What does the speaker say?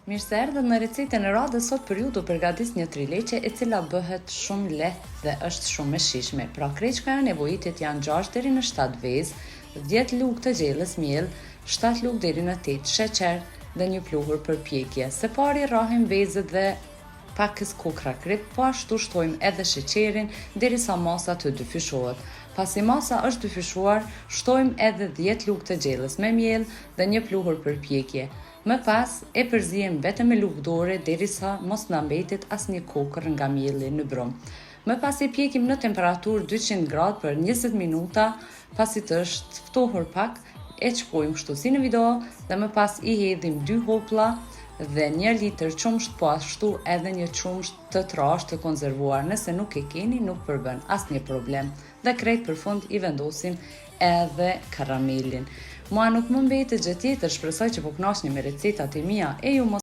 Mirë se erdhët në recetën e radhës sot për ju do përgatis një trileqe e cila bëhet shumë lehtë dhe është shumë e shijshme. Pra krejt çka ju nevojitet janë 6 deri në 7 vezë, 10 lugë të gjellës miell, 7 lugë deri në 8 sheqer dhe një pluhur për pjekje. Së pari rrahim vezët dhe pakës kokrra kripë, po ashtu shtojmë edhe sheqerin derisa masa të dyfishohet. Pasi masa është dyfishuar, shtojmë edhe 10 lugë të gjellës me miell dhe një pluhur për pjekje. Më pas, e përziejmë vetëm me lugë dore derisa mos na mbetet asnjë kokërr nga mielli në brumë. Më pas e pjekim në temperaturë 200 gradë për 20 minuta, pasi të është ftohur pak, e qpojmë kështu si në video dhe më pas i hedhim 2 hopla dhe 1 litër qumësht, po ashtu edhe një qumësht të trashë të konservuar. Nëse nuk e keni, nuk përbën asnjë problem. Dhe krejt për fund i vendosim edhe karamelin. Mua nuk më mbetet gjë tjetër, shpresoj që po kënaqeni me recetat e mia e ju mos.